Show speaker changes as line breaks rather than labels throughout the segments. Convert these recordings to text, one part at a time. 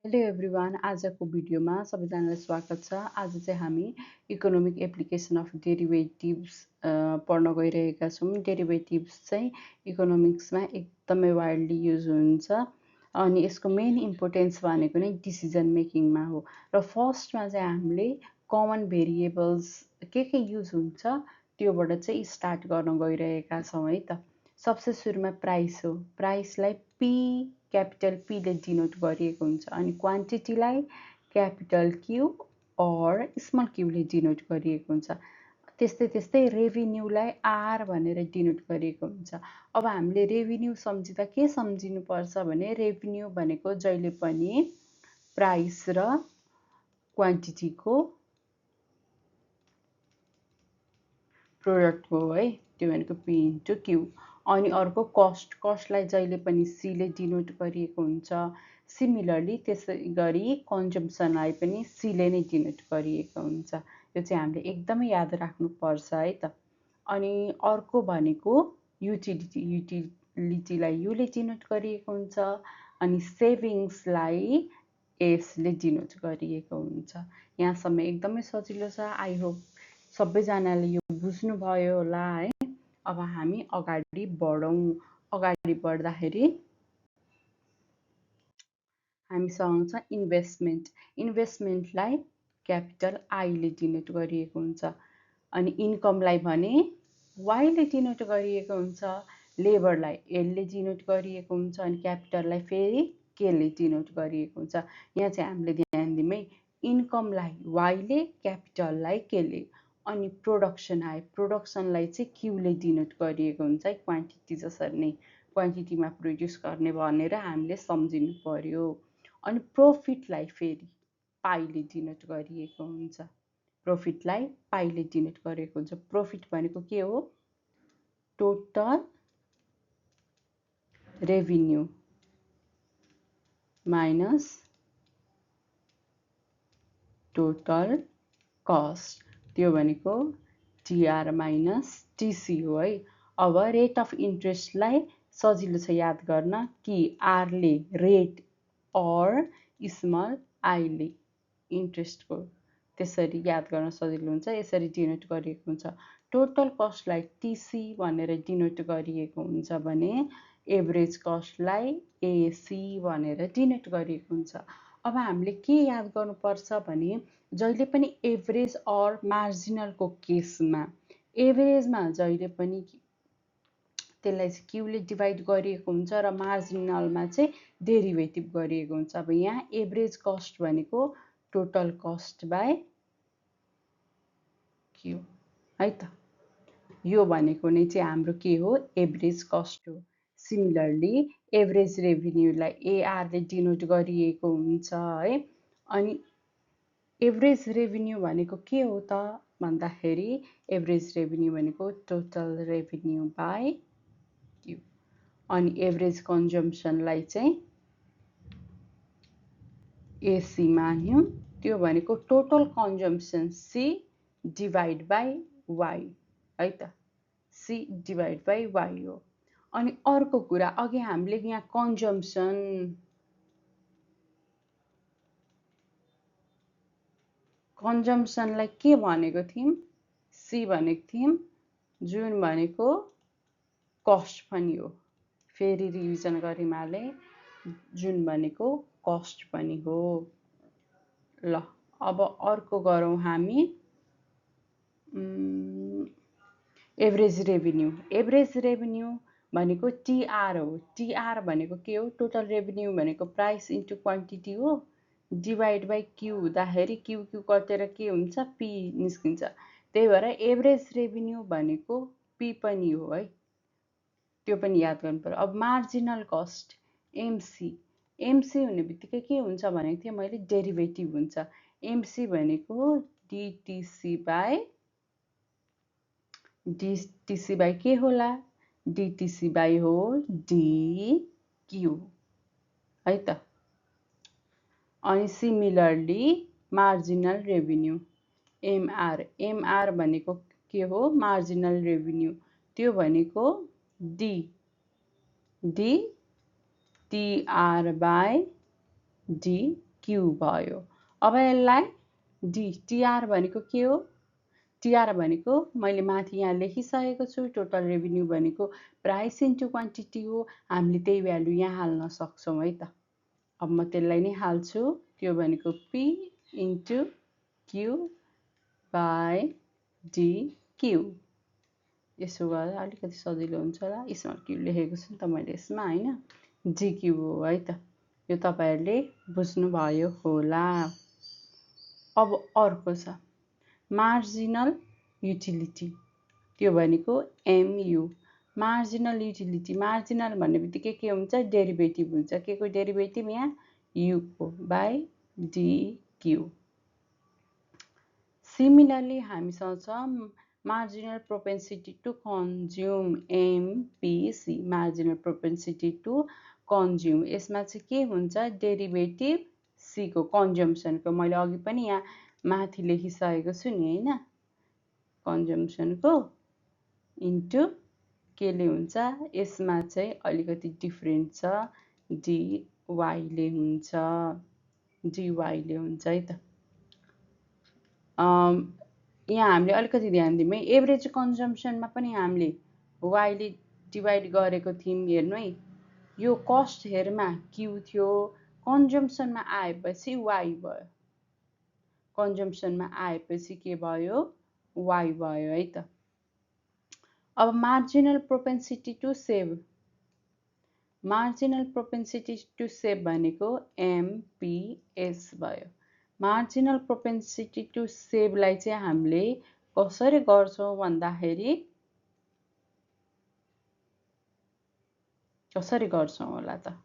Hello everyone, आजको भिडियोमा सबैजनालाई स्वागत छ। आज चाहिँ हामी इकोनोमिक एप्लिकेसन अफ डेरिभेटिभ्स पढ्न गइरहेका छौँ। डेरिभेटिभ्स चाहिँ इकोनोमिक्समा एकदमै वाइडली युज हुन्छ अनि यसको मेन इम्पोर्टेन्स भनेको नै डिसिजन मेकिङमा हो। र फर्स्टमा चाहिँ हामीले कमन भेरिएबल्स के युज हुन्छ त्योबाट चाहिँ स्टार्ट गर्न गइरहेका छौँ है त। सबसे सुरुमा प्राइस हो। प्राइसलाई पी क्यापिटल पीले डिनोट गरिएको हुन्छ अनि क्वान्टिटीलाई क्यापिटल क्यू अर स्मल क्यूले डिनोट गरिएको हुन्छ। त्यस्तै रेभिन्यूलाई आर भनेर डिनोट गरिएको हुन्छ। अब हामीले रेभिन्यू सम्झिँदा के सम्झिनुपर्छ भने रेभिन्यू भनेको जहिले पनि प्राइस र क्वान्टिटीको प्रोडक्ट हो है, त्यो भनेको पी इन्टु क्यू। अनि अर्को कस्टलाई जहिले पनि सीले डिनोट गरिएको हुन्छ। सिमिलरली त्यसै गरी कन्जम्सनलाई पनि सीले नै डिनोट गरिएको हुन्छ। यो चाहिँ हामीले एकदमै याद राख्नुपर्छ है त। अनि अर्को भनेको युटिलिटीलाई युले डिनोट गरिएको हुन्छ अनि सेभिङ्सलाई एसले डिनोट गरिएको हुन्छ। यहाँसम्म एकदमै सजिलो छ। आई होप सबैजनाले यो बुझ्नुभयो होला है। अब हामी अगाडि बढौँ। अगाडि बढ्दाखेरि हामीसँग छ इन्भेस्टमेन्ट। इन्भेस्टमेन्टलाई क्यापिटल आईले डिनोट गरिएको हुन्छ अनि इन्कमलाई भने वाईले डिनोट गरिएको हुन्छ। लेबरलाई एलले डिनोट गरिएको हुन्छ अनि क्यापिटललाई फेरि केले डिनोट गरिएको हुन्छ। यहाँ चाहिँ हामीले ध्यान दिउँ है, इन्कमलाई वाईले क्यापिटललाई केले अनि प्रोडक्सन आयो। प्रोडक्सनलाई चाहिँ क्यूले डिनोट गरिएको हुन्छ है, क्वान्टिटी जसरी नै क्वान्टिटीमा प्रड्युस गर्ने भनेर हामीले सम्झिनु पर्यो। अनि प्रॉफिटलाई फेरि पाईले डिनोट गरिएको हुन्छ। प्रॉफिटलाई पाईले डिनोट गरेको हुन्छ। प्रॉफिट भनेको के हो? Total revenue minus total cost, त्यो भनेको टीआर माइनस टीसी हो है। अब रेट अफ इन्ट्रेस्टलाई सजिलो छ याद गर्न कि आरले रेट अर स्मल आईले इन्ट्रेस्टको त्यसरी याद गर्न सजिलो हुन्छ। यसरी डिनोट गरिएको हुन्छ। टोटल कस्टलाई टीसी भनेर डिनोट गरिएको हुन्छ भने एभरेज कस्टलाई एसी भनेर डिनोट गरिएको हुन्छ। अब हामीले के याद गर्नुपर्छ भने जहिले पनि एभरेज अर मार्जिनलको केसमा एभरेजमा जहिले पनि त्यसलाई चाहिँ क्यूले डिभाइड गरिएको हुन्छ र मार्जिनलमा चाहिँ डेरिभेटिभ गरिएको हुन्छ। अब यहाँ एभरेज कस्ट भनेको टोटल कस्ट बाई क्यू है त। यो भनेको नै चाहिँ हाम्रो के हो? एभरेज कस्ट हो। सिमिलरली एभरेज रेभिन्यूलाई एआरले डिनोट गरिएको हुन्छ है। अनि एभरेज रेभिन्यू भनेको के हो त भन्दाखेरि एभरेज रेभिन्यू भनेको टोटल रेभिन्यू बाई क्यू। अनि एभरेज कन्जम्सनलाई चाहिँ एसी मान्यौँ, त्यो भनेको total consumption C divide by Y है त। सी डिभाइड बाई वाई हो। अनि अर्को कुरा, अघि हामीले यहाँ कन्जम्सनलाई के भनेको थियौँ? सी भनेको थियौँ, जुन भनेको कस्ट पनि हो। फेरि रिभिजन गरिमाले, जुन भनेको कस्ट पनि हो। ल अब अर्को गरौँ हामी एभरेज रेभिन्यू। एभरेज रेभिन्यू भनेको टीआर हो। टीआर भनेको के हो? टोटल रेभिन्यू भनेको प्राइस इन्टु क्वान्टिटी हो, डिभाइड बाई क्यू हुँदाखेरि क्यू कटेर के हुन्छ? पी निस्किन्छ। त्यही भएर एभरेज रेभिन्यू भनेको पी पनि हो है, त्यो पनि याद गर्नु पर्यो। अब मार्जिनल कस्ट एमसी। एमसी हुने बित्तिकै के हुन्छ भनेको थिएँ मैले? डेरिभेटिभ हुन्छ। एमसी भनेको डिटिसी बाई के होला? डिटिसी बाई हो डिक्यू है त। अनि similarly marginal revenue MR. MR भनेको के हो? मार्जिनल रेभिन्यू, त्यो भनेको D TR by D Q भयो। अब यसलाई डी टिआर भनेको के हो? टिआर भनेको मैले माथि यहाँ लेखिसकेको छु, टोटल रेभिन्यू भनेको प्राइस इन्टु क्वान्टिटी हो। हामीले त्यही भ्यालु यहाँ हाल्न सक्छौँ है त। अब म त्यसलाई नै हाल्छु, त्यो भनेको P into Q by D Q. यसो गर्दा अलिकति सजिलो हुन्छ होला। स्मल क्यू लेखेको छु नि त मैले यसमा होइन, डी क्यू हो है त। यो तपाईँहरूले बुझ्नुभयो होला। अब अर्को छ मार्जिनल युटिलिटी, त्यो भनेको एमयु। मार्जिनल युटिलिटी, मार्जिनल भन्ने बित्तिकै के हुन्छ? डेरिभेटिभ हुन्छ। के को डेरिभेटिभ? यहाँ युको बाई डिक्यू। सिमिलरली हामीसँग छ marginal propensity to consume MPC, marginal propensity to consume. यसमा चाहिँ के हुन्छ? डेरिभेटिभ सीको, कन्जम्सनको। मैले अघि पनि यहाँ माथि लेखिसकेको छु नि होइन, कन्जम्सनको इन्टु केले हुन्छ? यसमा चाहिँ अलिकति डिफ्रेन्ट छ, डिवाईले हुन्छ, डिवाईले हुन्छ है त। यहाँ हामीले अलिकति ध्यान दिउँ है, एभरेज कन्जम्सनमा पनि हामीले वाईले डिभाइड गरेको थियौँ। हेर्नु है, यो कस्ट हेरमा क्यू थियो, कन्जम्सनमा आएपछि वाई भयो, कन्जम्सनमा आएपछि के भयो? वाई भयो है त। अब marginal propensity to save, marginal propensity to save भनेको एमपिएस भयो। मार्जिनल प्रोपेन्सिटी टु सेभलाई चाहिँ हामीले कसरी गर्छौँ भन्दाखेरि, कसरी गर्छौँ होला त?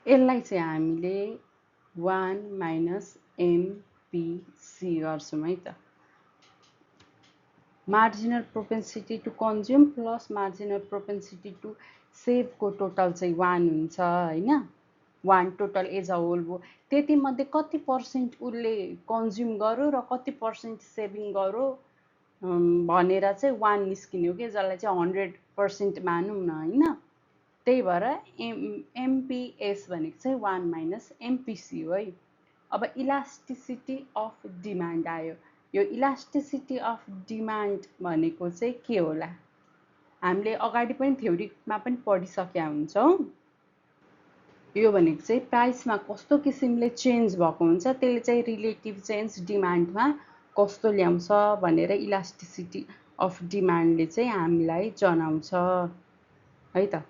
यसलाई चाहिँ हामीले 1 माइनस एमपिसी गर्छौँ है त। Marginal propensity to consume plus marginal propensity to सेभको टोटल चाहिँ 1 हुन्छ होइन। 1 टोटल एज अ होल भयो। त्यति मध्ये कति पर्सेन्ट उसले कन्ज्युम गर्यो र कति पर्सेन्ट सेभिङ गर्यो भनेर चाहिँ 1 निस्किने हो कि, जसलाई चाहिँ 100% मानौँ न होइन। त्यही भएर एमपिएस भनेको चाहिँ 1 माइनस एमपिसी हो है। अब इलास्टिसिटी अफ डिमान्ड आयो। यो इलास्टिसिटी अफ डिमान्ड भनेको चाहिँ के होला? हामीले अगाडि पनि थ्योरीमा पनि पढिसकेका हुन्छौँ। यो भनेको चाहिँ प्राइसमा कस्तो किसिमले चेन्ज भएको हुन्छ, त्यसले चाहिँ रिलेटिभ चेन्ज डिमान्डमा कस्तो ल्याउँछ भनेर इलास्टिसिटी अफ डिमान्डले चाहिँ हामीलाई जनाउँछ है त।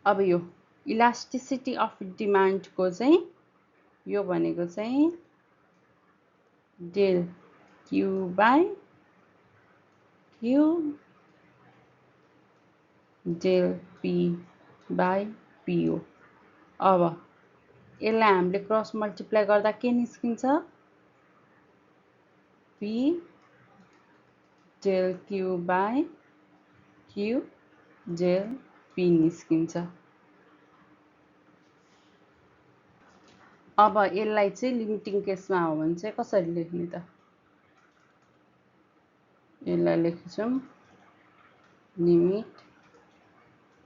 अब यो इलास्टिसिटी अफ डिमान्डको चाहिँ यो भनेको चाहिँ del Q by q del P by p हो। अब यसलाई हामीले क्रस मल्टिप्लाई गर्दा के निस्किन्छ? P del Q by q del p निस्किन्छ। अब यसलाई चाहिँ लिमिटिङ केसमा हो भने चाहिँ कसरी लेख्ने त? यसलाई लेख्छौँ limit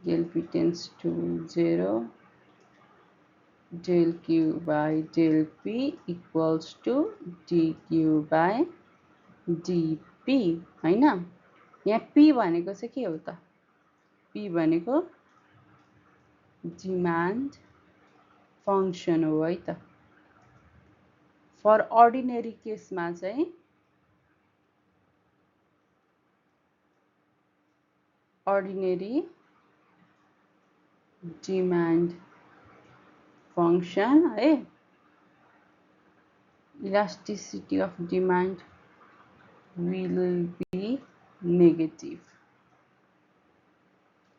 del p tends to 0 del Q by del p equals to d q by dp होइन। यहाँ पी भनेको चाहिँ के हो त? पी भनेको डिमान्ड फङ्सन हो है त। फर अर्डिनेरी केसमा चाहिँ अर्डिनेरी डिमान्ड फङ्सन है, elasticity of demand will be negative.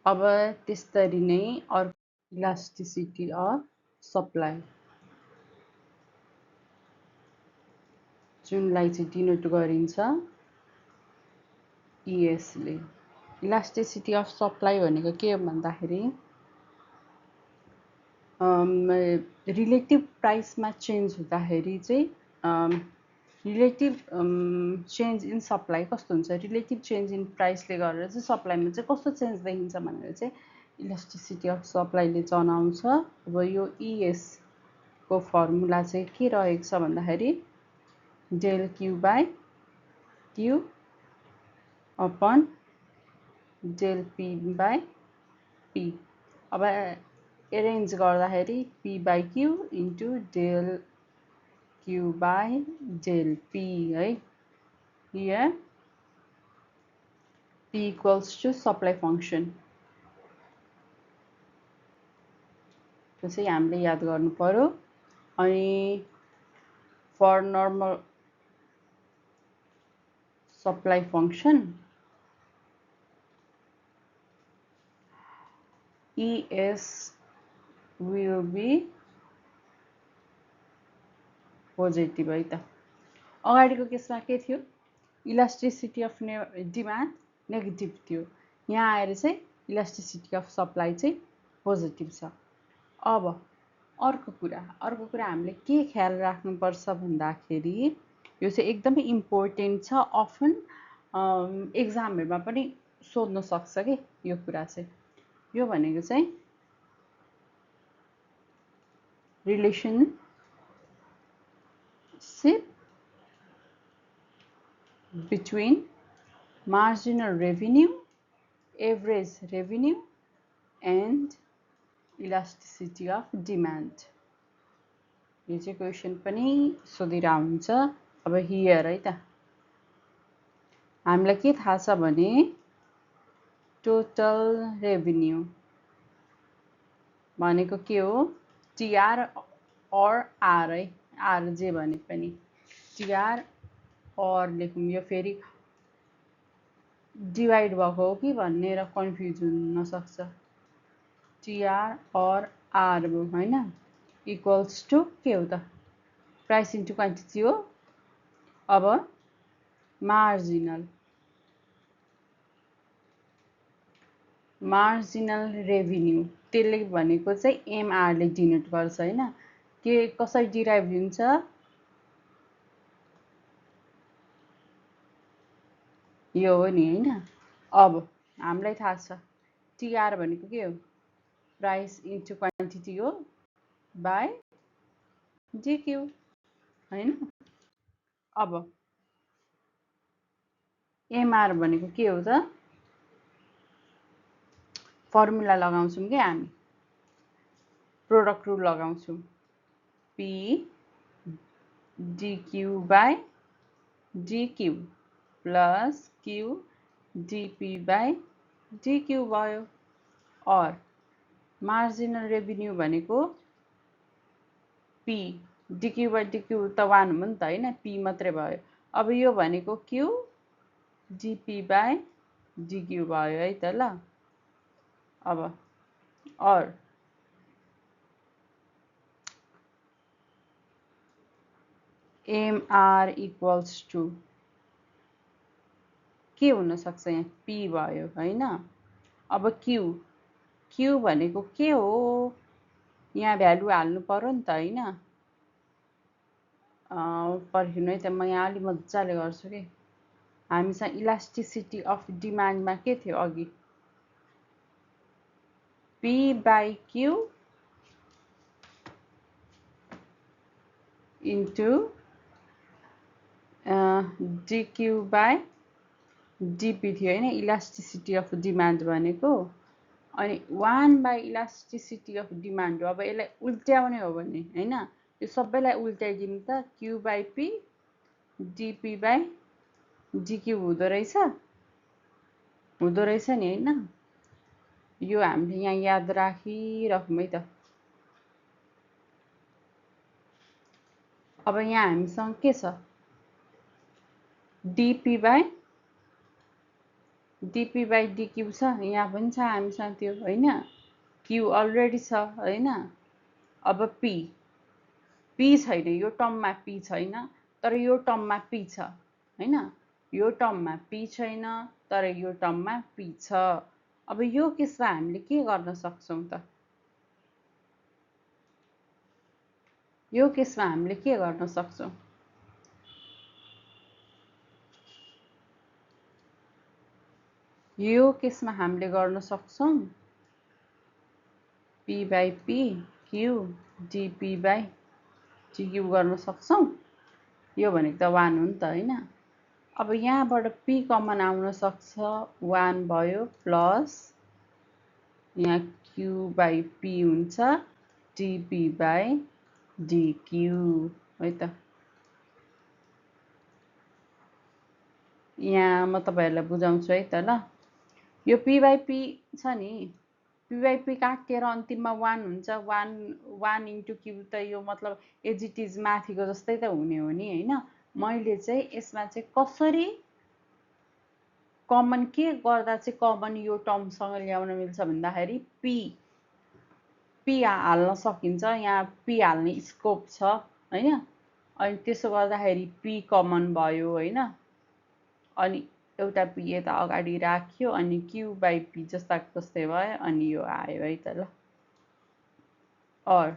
अब त्यसरी नै अर्को इलास्टिसिटी अफ सप्लाई, जुनलाई चाहिँ डिनोट गरिन्छ इएसले। इलास्टिसिटी अफ सप्लाई भनेको के हो भन्दाखेरि रिलेटिभ प्राइसमा चेन्ज हुँदाखेरि चाहिँ रिलेटिभ चेन्ज इन सप्लाई कस्तो हुन्छ, रिलेटिभ चेन्ज इन प्राइसले गरेर चाहिँ सप्लाईमा चाहिँ कस्तो चेन्ज देखिन्छ भनेर चाहिँ इलास्टिसिटी अफ सप्लाईले जनाउँछ। अब यो इएस को फर्मुला चाहिँ के रहेको छ भन्दाखेरि del Q by Q upon del P by P. अब एरेन्ज गर्दाखेरि P by Q into del Q by del P है। Here P equals to supply function, त्यो चाहिँ हामीले याद गर्नु पर्यो। अनि for normal supply function ES will be positive है त। अगाडिको केसमा के थियो, इलास्टिसिटी अफ डिमान्ड नेगेटिभ थियो, यहाँ आएर चाहिँ इलास्टिसिटी अफ सप्लाई चाहिँ पोजिटिभ छ। अब अर्को कुरा हामीले के ख्याल राख्नुपर्छ भन्दाखेरि यो चाहिँ एकदमै इम्पोर्टेन्ट छ, अफन एक्जामहरूमा पनि सोध्न सक्छ कि यो कुरा चाहिँ। यो भनेको चाहिँ relationship between marginal revenue, average revenue and elasticity of demand। यो चाहिँ क्वेसन पनि सोधिरा हुन्छ। अब हियर है त हामीलाई के थाहा छ भने टोटल रेभिन्यू भनेको के हो, टिआर और आर है, आर जे भने पनि टिआर और लेखौँ, यो फेरि डिवाइड भएको हो कि भनेर कन्फ्युज हुन सक्छ। टिआर और आर होइन इक्वल्स टु के हो त, प्राइस इन्टु क्वान्टिटी हो। अब मार्जिनल रेभिन्यू त्यसले भनेको चाहिँ एमआरले डिनोट गर्छ होइन। के कसरी डिराइभ हुन्छ, यो हो नि होइन। अब हामीलाई थाहा छ टिआर भनेको के हो, प्राइस इन्टु क्वान्टिटी हो बाई डिक्यू होइन। अब एमआर भनेको के हो त, फर्मुला लगाउँछौँ कि हामी, प्रोडक्ट रुल लगाउँछौँ, P dQ by dQ plus Q DP by dQ भयो। और मार्जिनल रेभिन्यू भनेको पी डिक्यू बाई डिक्यू त 1 हो नि त होइन, पी मात्रै भयो। अब यो भनेको क्यू डिपी बाई डिक्यू भयो है त ल। अब और एमआर इक्वल्स टु के हुन सक्छ, यहाँ पी भयो होइन। अब क्यू भनेको के हो, यहाँ भ्यालु हाल्नु पर्यो नि त होइन। पर्खिनु है त, म यहाँ अलि मजाले गर्छु कि। हामीसँग इलास्टिसिटी अफ डिमान्डमा के थियो अघि, P by Q into dQ by DP थियो होइन, इलास्टिसिटी अफ डिमान्ड भनेको। अनि 1 बाई इलास्टिसिटी अफ डिमान्ड हो। अब यसलाई उल्ट्याउने हो भने होइन, यो सबैलाई उल्ट्याइदिनु त, Q by P DP by dQ हुँदो रहेछ नि होइन। यो हामीले यहाँ याद राखिराखौँ है त। अब यहाँ हामीसँग के छ, डिपी बाई डिक्यू छ, यहाँ पनि छ हामीसँग त्यो होइन, क्यू अलरेडी छ होइन। अब पी छैन, यो टर्ममा पी छैन, तर यो टर्ममा पी छ होइन, यो टर्ममा पी छैन तर यो टर्ममा पी छ। अब यो केसमा हामीले के गर्न सक्छौँ त, यो केसमा हामीले के गर्न सक्छौँ, यो केसमा हामीले गर्न सक्छौँ p by p q dp by dq गर्न सक्छौँ। यो भनेको त 1 हो नि त हैन। अब यहाँबाट p कमन आउन सक्छ 1 भयो प्लस यहाँ q by p हुन्छ dp by dq है त। यहाँ म तपाईहरुलाई बुझाउँछु है त ल। यो p by p छ नि, p by p काटेर अन्तिममा 1 हुन्छ। 1 इन्टु q त यो मतलब एज इट इज माथिको जस्तै त हुने हो नि हैन। मैले चाहिँ यसमा चाहिँ कसरी कमन के गर्दा चाहिँ कमन यो टर्मसँग ल्याउन मिल्छ भन्दाखेरि p हाल्न सकिन्छ। यहाँ p हाल्ने स्कोप छ हैन। अनि त्यसो गर्दाखेरि p कमन भयो हैन। अनि एउटा p यता अगाडि राख्यो अनि q by p जस्ताको जस्तै भयो अनि यो आयो है त ल। और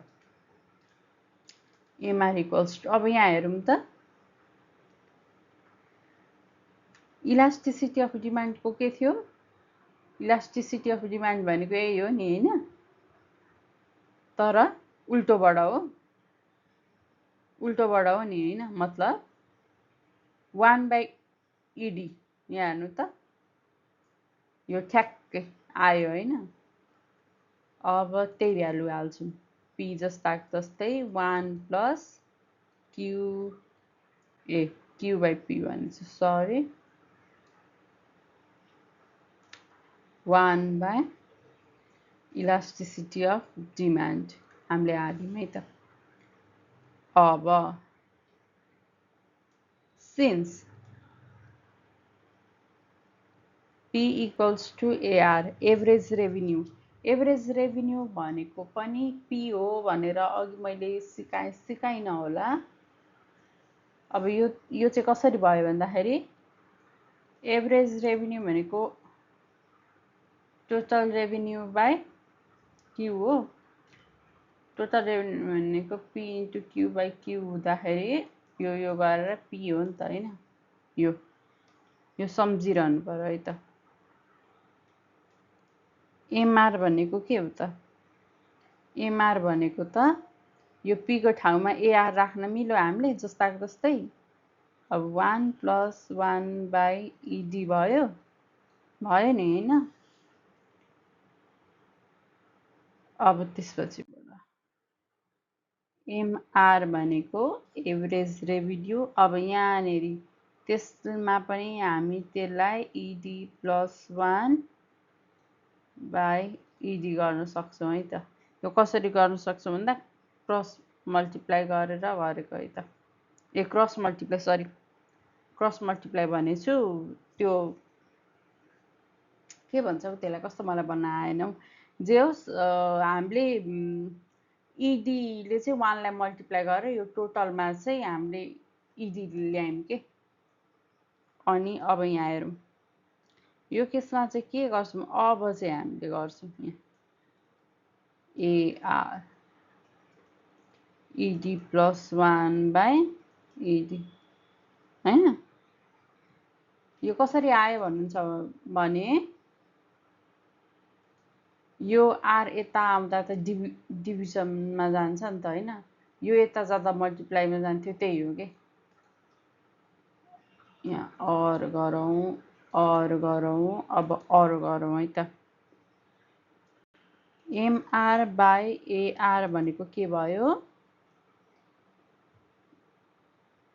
mr इक्वल्स टु अब यहाँ हेरौँ त इलास्टिसिटी अफ डिमान्डको के थियो? इलास्टिसिटी अफ डिमान्ड भनेको यही हो नि हैन। तर उल्टोबाट हो। उल्टोबाट हो नि हैन। मतलब 1 by ed यहाँ हेर्नु त यो ठ्याक्कै आयो हैन। अब त्यही भ्यालु हाल्छौँ p जस्ताको जस्तै 1 प्लस q by p भन्छ सरी 1 by इलास्टिसिटी अफ डिमान्ड हामीले हाल्यौँ है त। अब since p equals to AR average revenue, average revenue भनेको पनि p हो भनेर अघि मैले सिकाइन होला। अब यो चाहिँ कसरी भयो भन्दाखेरि एभरेज रेभिन्यू भनेको टोटल रेभिन्यू बाइ q हो। टोटल रेभिन्यू भनेको p into q by q हुँदाखेरि यो गरेर p हो नि त हैन। यो सम्झिरहनु पर्यो है त। mr भनेको के हो त? mr भनेको त यो p को ठाउँमा AR राख्न मिल्यो हामीले जस्ताको जस्तै। अब 1 प्लस 1 बाइ ed भयो नि हैन। अब त्यसपछि mr भनेको एभरेज रेभिन्यू। अब यहाँनेरि त्यसमा पनि हामी त्यसलाई ed प्लस 1 बाइ ed गर्न सक्छौँ है त। यो कसरी गर्न सक्छौँ भन्दा क्रस मल्टिप्लाई गरेर गरेको है त। Cross multiply sorry cross multiply भनेछु त्यो के भन्छ त्यसलाई कस्तो मलाई भन्न आएन हौ। जे होस् हामीले ed ले चाहिँ 1 लाई मल्टिप्लाई गरेर यो टोटलमा चाहिँ हामीले ed ल्यायौँ के। अनि अब यहाँ हेरौँ यो केसमा चाहिँ के गर्छौँ? अब चाहिँ हामीले गर्छौँ यहाँ AR ed plus 1 by ed हैन। यो कसरी आयो भन्नुहुन्छ भने यो r यता आउँदा त डिभिजनमा जान्छ नि त हैन। यो यता जाँदा मल्टिप्लाईमा जान्थ्यो त्यही हो के। यहाँ और गरौँ अब और गरौँ है त। mr बाइ AR भनेको के भयो?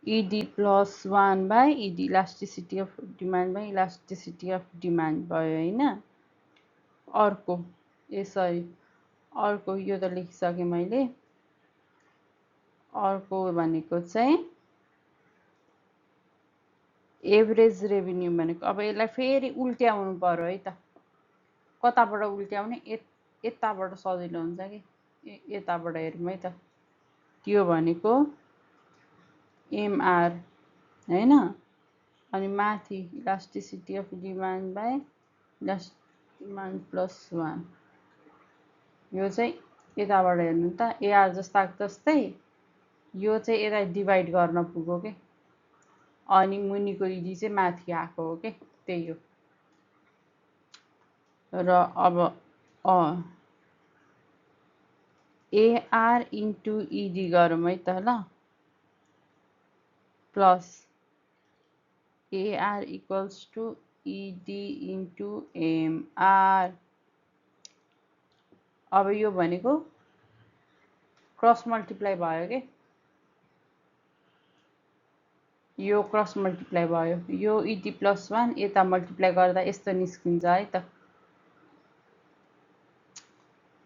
ed plus 1 by ed elasticity of demand by elasticity of demand भयो हैन। अर्को सरी अर्को यो त लेखिसकेँ मैले। अर्को भनेको चाहिँ एभरेज रेभिन्यू भनेको अब यसलाई फेरि उल्ट्याउनु पर्यो है त। कताबाट उल्ट्याउने? यताबाट सजिलो हुन्छ कि यताबाट हेरौँ है त। त्यो भनेको mr हैन। अनि माथि elasticity of demand by demand plus 1 यो चाहिँ यताबाट हेर्नु त AR जस्ताको जस्तै यो चाहिँ यसलाई डिभाइड गर्न पुग्यो के। अनि मुनिको ed चाहिँ माथि आएको हो के त्यही हो। र अब AR इन्टु ED गरौँ है त ल, plus AR equals to ED into MR। अब यो भनेको क्रस मल्टिप्लाई भयो के, यो क्रस मल्टिप्लाई भयो, यो ED प्लस 1 यता मल्टिप्लाई गर्दा यस्तो निस्किन्छ है त।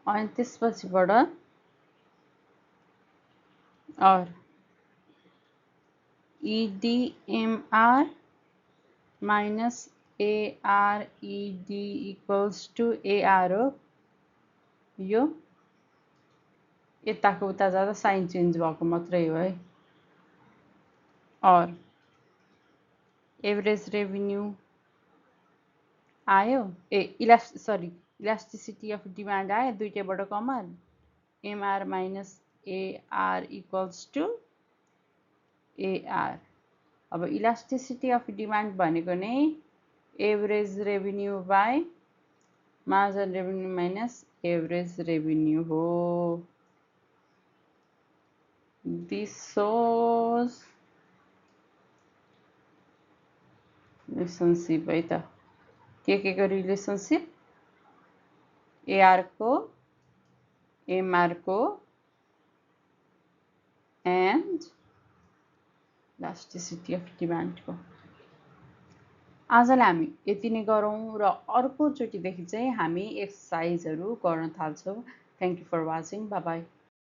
अनि त्यसपछिबाट और EDMR minus ARED equals to AR हो, यो यताको उता जाँदा साइन चेन्ज भएको मात्रै हो है। और एभरेज रेभिन्यू आयो, इलास्टिसिटी अफ डिमान्ड आयो, दुईटैबाट common MR minus AR equals to AR। अब इलास्टिसिटी अफ डिमान्ड भनेको नै average revenue by margin revenue minus average revenue हो। दिस सोज रिलेसनसिप है त, के को रिलेसनसिप, AR को MR को एन्ड इलास्टिसिटी अफ डिमान्डको। आजलाई हामी यति नै गरौँ र अर्कोचोटिदेखि चाहिँ हामी एक्सर्साइजहरू गर्न थाल्छौँ। Thank you for watching, bye by.